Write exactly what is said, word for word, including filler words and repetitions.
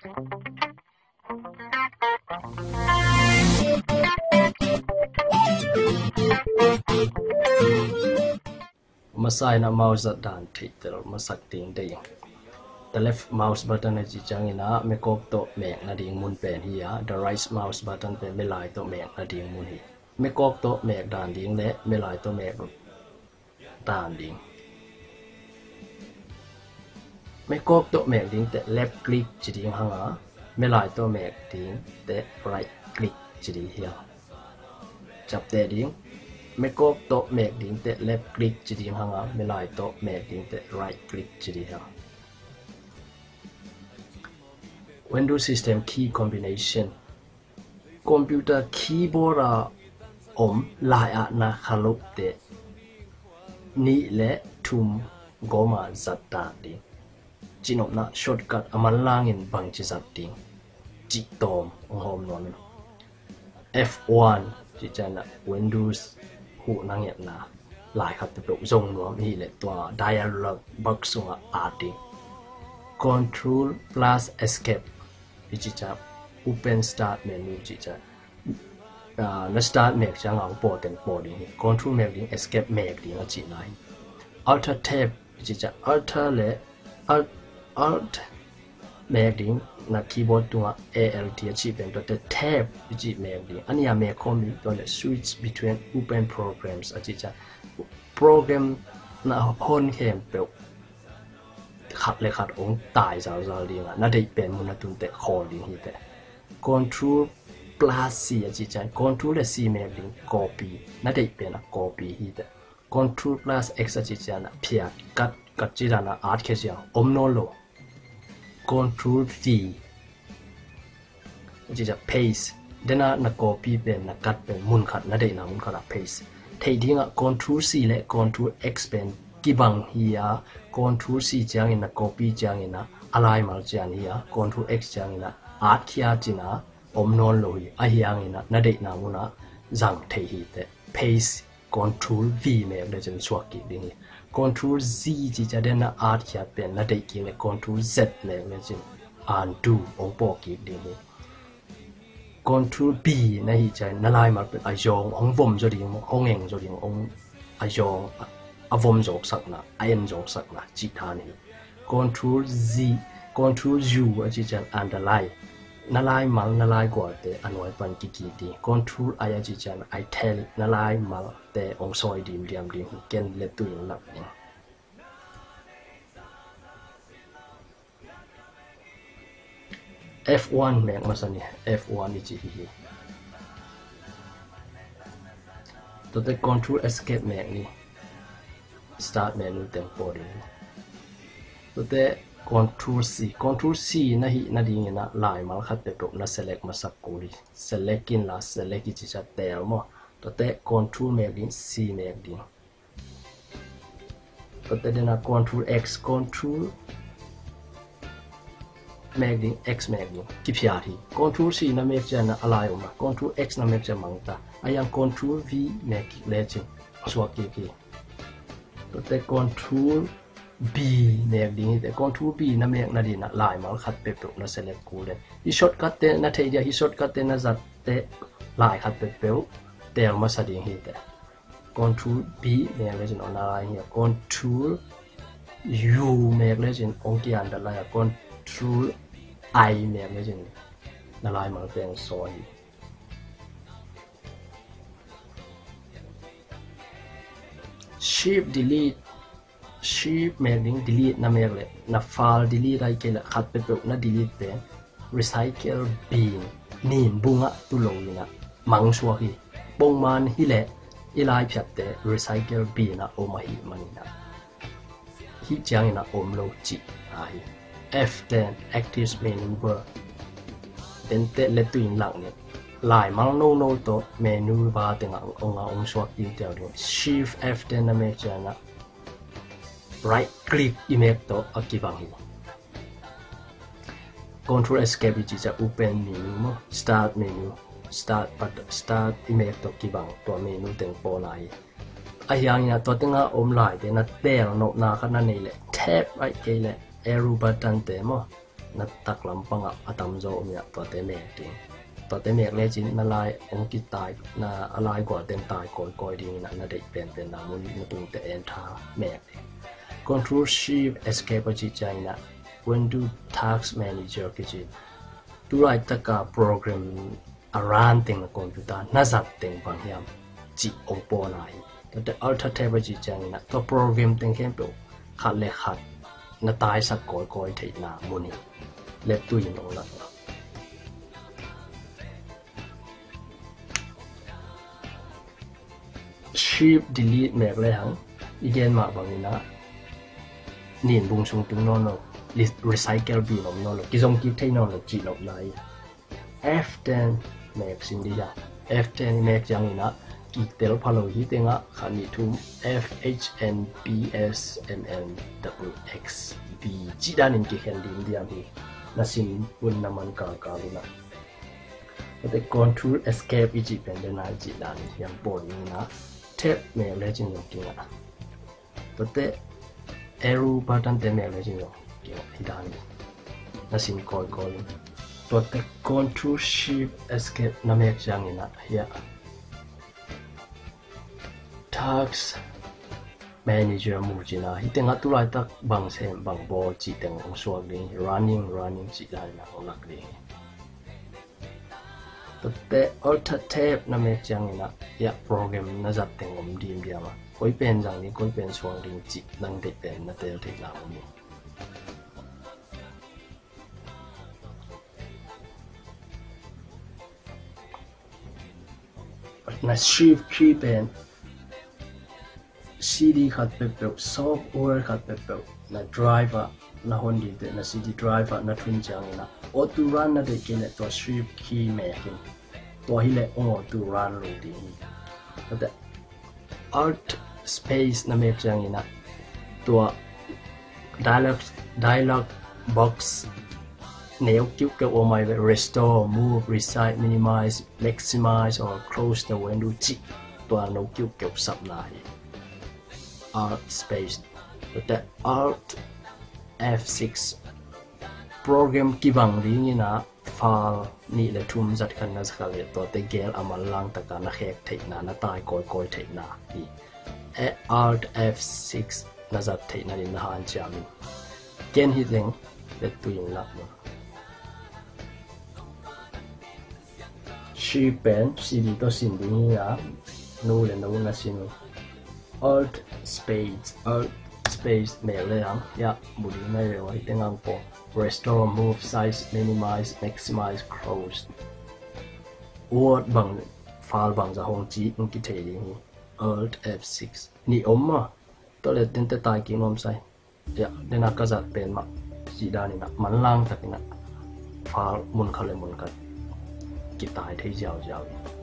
Masa in ah mouse zat dan theihtel masak ding deih ing. The left mouse button a cih ciangin ah mekawk tawh mek nading mun pen hi a, the right mouse button pen melai tawh mek nading mun hi. Mekawk tawh mek dan ding le melai tawh mek dan ding. Mekawk tawh mek ding teh left click ci ding hang a, melai tawh mek ding teh right click ci ding hi a. Ciamteh ding. Mekawk tawh mek ding teh left click ci ding hang a, melai tawh mek ding teh right click ci ding hang. Windows System Key Combination. Computer keyboard a om lai ah na kha loh teh nih le thum gawm a zat dan ding. Cinopna shortcut a manlangin bangci zat ding cih tawm hong hawm nuam in. F one cih ciangin ah Windows huhna ngetna lai khat peuhpeuh zong nuam hi leh tua dialog box sungah at ding. Control plus Escape i cih ciang open start menu cih ciang, ah, na start mek ciang a hong paw teng paw ding hi. Control mek ding, Escape mek ding a cihna hi. Alt Tab i cih ciang Alt le Alt, Alt mek ding, na keyboard tungah A L T a cih pen tuate Tab i cih mek ding. A nih a mek khawm ding, tua le Switch between open programs a cih ciang program na hon khempeuh khat le khat hong tai zalzal ding a, na deih pen mun a tun teh khawl ding hi teh. Control plus C a cih ciang Control le C mek ding, copy, na deih pen a copy hi teh. Control plus X a cih ciang a phiat, kat, kat cih dan a at khia ciang om nawn lo. Control V a cih ciang paste, den a na copy pen, na kat pen mun khat, na deihna mun khat ah paste. Theih ding ah Control C le Control X pen kibang hi a, Control C ciangin na copy ciangin ah a laimal cian hi a, Control X ciangin ah at khia cin a om nawn lo hi. Ahi hangin ah na deihna mun ah zang thei hi teh. Paste, Control V mek le cin suak kik ding hi. Control Z cih ciang den a at khiat pen na deih kik le Control Z mek le cin undo hong paw kik ding hi. Control B na hih ciang na laimal pen a zawng hong vom zaw ding, hong eng zaw ding, hong a zawng a, a vom zawk sakna, a en zawk sakna cih dan hi. Control Z, Control U a cih ciang underline, na laimal, na laigualte a nuai pan kikik ding. Control I a cih ciang italic, na laimalte hong sawi dimdiam ding hi. Ken le tuin lak ding. F one mek masa ni, F one i cih hi hi. Tuate Control Escape mek ni, Start menu teng paw ding hi. Tuate Control C, Control C na hih nadingin ah laimal khat peuhpeuh na select masak kul hi. Select in la, select i cih ciang teel maw. Tuate Control mek ding, C mek ding. Tuate den a Control X, Control mek ding, X mek ding, kiphiat hi. Control C na mek ciang a lai om a, Control X na mek ciang mang ta. Ahi hang Control V mek kik le cin suak kik hi. Tuate Control B mek ding hi teh. Control B na mek nading ah laimal khat peuhpeuh na select kul le. Hih shortcut te na theih dia, hih shortcut te na zat teh lai khat peuhpeuh teel masa ding hi teh. Control B mek le cin hong na lai hi a, Control U mek le cin hong kian dat lai a, Control I mek le cin na laimal teng sawi hi. Shift delete, Shift mek ding, delete na mek le na file delete ahih kei le khat peuhpeuh na delete pen recycle bin, nin bungah tu lo in ah mang suak hi. Bangman hi le i laiphiatte recycle bin ah om ahih manin ah hih ciangin ah om lo cih ahi. F ten, active menu bar. Tente le tuin lak ni. Laimal nono tawh menu bar tengah ong a ong suak tiutiau ding. Shift F ten na mek ciangin ah right click i mek tawh a kibang hi. Control Escape i cih ciang open menu maw, start menu, start, but start i mek tawh kibang, tua menu teng paw lai hi. Ahi hangin ah tua tengah om laite na teel nopna khat na neih leh tab ahih kei leh arrow button te maw, na taklam pangah a tamzaw om inah tuate mek ding. Tuate mek lecin na lai hong kitai, na a lai gualten tai kawikawi ding inah na deih penpen na mun na tungte en tha mek ding. Control Shift Escape a cih ciang inah Windows Task Manager kici. Tulaitaka program a run teng na computer na zat teng bang hiam cih hong pawna hi. Tuate Alt Tab a cih ciang inah tua program teng khempeuh khat le khat na taisak kawikawi theihna mun hi. Leptui in hong lak. Shift Delete mek le hang i gen mah bang inah nin bung sung tung nawn lo, recycle bin om nawn lo, kizom kik thei nawn lo cih nopna hi. F ten mek sin dih a. F ten mek ciang inah kiktel pha lo hi tengah khat nih thum F H N P S M N W X V cih danin kikhen dim diam hi. Na sin hun na man kalkal inah. Tuate Control Escape i cih pen dena i cih danin hiam pawi inah Tab mek lecin zong kingah. Tuate arrow button te mek lecin zong kingah hi danin na sin kawikawi in. Tuate Control Shift Escape na mek ciang inah hiah Task Manager mu cina hi tengah tulaitak bang sem bang bawl cih teng hong suak ding hi. Running, running cih lai inah hong lak ding hi. Tuate Alt Tab na mek ciang inah hiah program na zat teng om dimdiam a, koi pen zang ding, koi pen suang ding cih nang deih pen na tel theihna om hi. Na Shift key pen C D khat peuhpeuh, software khat peuhpeuh na drive ah na hon dingte na C D drive ah na thun ciang inah auto run na deih kei leh tua Shift key mek in. Tua hileh hong auto run lo ding hi. Tuate Alt space na mek ciang inah tua dialog, dialog box neu kiuhkeuh om ai ve, restore, move, resize, minimize, maximize or close the window cih tua no kiuhkeuh sapna hi. Alt space. Tuate Alt F six program kibang ding inah file nih le thum zat khat na zat khat le tuate gel a manlang taka na khek theihna, na tai kawikawi theihna hi. Alt F six na zat theihna ding na hanciam in. Ken hi teng lettui in lak mun. Shift pen C D tawh sin ding hi a, nu le nu na sin uh. Alt space, Alt space mek le ang hiah mu ding na hi ve uh a, hi teng ang pawh. Restore, move, size, minimize, maximize, close. Word bang, file bang zah hong ci hong kithei ding hi. Alt F six. Nih om maw? Tua le tente tai kik nuam sai. Hiah, dena ka zat pen mah cih dan inah manlang tak inah file mun khat le mun khat kitai thei ziauziau in.